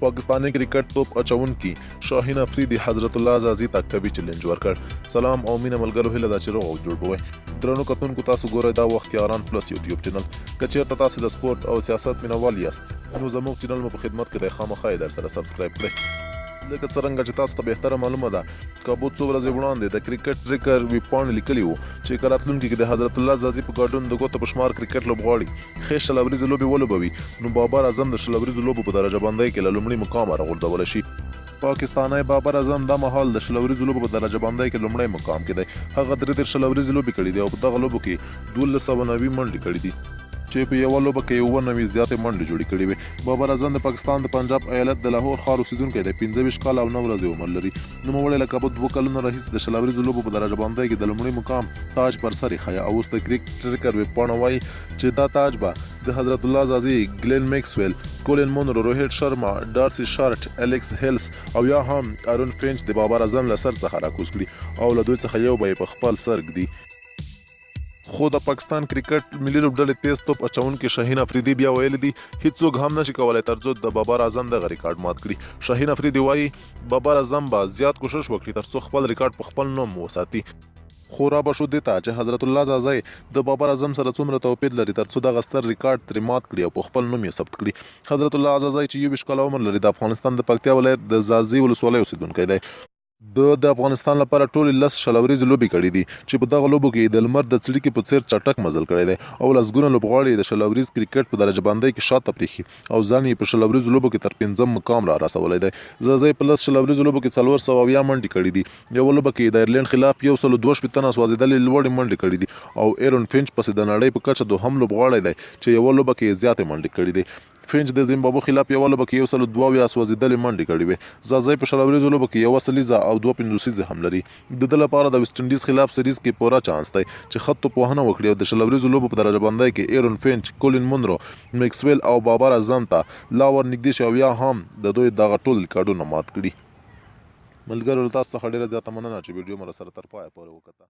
پاکستاني کرکټ توپ اچونکي شاهین افریدي حضرت الله ځاځي ته قوي چیلنج ورکړ. سلام او مینه ملګرو، هیله ده چې روغ او جوړ به وئ. درنو کتونکو، تاسو ګورئ دا وخت یاران پلس یوټیوب چینل. که چیرته تاسو د سپورت او سیاست مینوال یاست، نو زموږ چینل مو په خدمت کې دی، خامخا یې در سره سبسکرایب کړئ. لکه څرنګه چې تاسو ته بهتره معلومه ده، کابو څو ورځې وړاندې د کرکټ ټریکر ویبپاڼې لیکلي وو چې که راتلونکي کې د حضرت الله ځاځي په ګډون د ګوتو په شمار کرکټ لوبغاړي ښې 20 اوریزې لوبې ولوبوي، نو بابر اعظم د 20 اوریزو لوبو په درجه بندۍ کې له لومړي مقامه راغورځولی شي. پاکستانی بابر اعظم دا مهال د 20 اوریزو لوبو په درجه بندۍ کې لومړی مقام کې دی. هغه 33 20 اوریزې لوبې کړې دي او په دغه لوبو کې 1290 منډې کړې دي، چې په یوه لوبه کې یې 97 زیاتې منډې جوړې کړې وې. بابر اعظم د پاکستان د پنجاب ایالت د لاهور ښار اوسېدونکی دی، 25 کاله او 9 ورځې عمر لري. نوموړی له کابو 2 کلونو راهیسې د 20 اوریزو لوبو په درجه بندۍ کې د لومړي مقام تاج پر سر ایښی او اوس د کریک ټریکر ویبپاڼه وايي چې دا تاج به د حضرت الله ځاځي، ګلین میکسویل، کولین مونرو، روهیټ شرما، ډارسي شارټ، الیکس هیلس او یا هم ارون فینچ د بابر اعظم له سر څخه راکوز کړي او له دوی څخه یو به یې په خپل سر ږدي. خو د پاکستان کرکټ ملي لوبډلې تیز توپ اچونکي شاهین افریدي بیا ویلي دي، هیڅوک هم نشي کولای ترڅو د بابر اعظم دغه ریکارډ مات کړي. شاهین افریدي وايي، بابر اعظم به زیات کوشش وکړي ترڅو خپل ریکارډ په خپل نوم وساتي. خو را به شو دې ته چې حضرت الله ځاځی د بابر اعظم سره څومره توپیر لري ترڅو دغه ستر ریکارډ ترې مات کړي او په خپل نوم یې ثبت کړي. حضرت الله ځاځی چې 21 کاله عمر لري، د افغانستان د پکتیا ولایت د ځاځي ولسوالۍ اوسېدونکی دی. ده د افغانستان لپاره ټولې 10 20 اوریزې لوبې کړې دي، چې په دغه لوبو کې یې د لمر د څړیکې په څېر چټک مزل کړی دی او لسګونه لوبغاړي یې د 20 اوریز کرکټ په درجه بندۍ کې شاته پرېښي او ځان یې په 20 اوریزو لوبو کې تر پنځم مقام را رسولی دی. ځاځی په 10 20 اوریزو لوبو کې 470 منډې کړې دي. یوه لوبه کې یې د ایرلنډ خلاف 162 سوځېدلې لوړې منډې کړې دي او ایرون فینچ پسې د نړۍ په کچه دوهم لوبغاړی دی چې یوه لوبه کې یې زیاتې منډې کړې دي. فینچ د زیمبابو خلاف یوه لوبه کې 172 سوځېدلې منډې کړې وې. ځاځی په 20 اوریزو لوبو کې یوه سلیزه او دوه پنځوسیزې هم لري. د ده لپاره د ویسټ انډیز خلاف سریز کې پوره چانس دی چې ښه توپ وهنه وکړي او د 20 اوریزو لوبو په درجه بندۍ کې ایرون فینچ، کولین مونرو، میکسویل او بابر اعظم ته لا ور نږدې شي او یا هم د دوی دغه ټول ریکارډونه مات کړي. ملګرو، له تاسو څخه ډېره زیاته مننه چې ویډیو مو راسره تر پایه پورې وکته.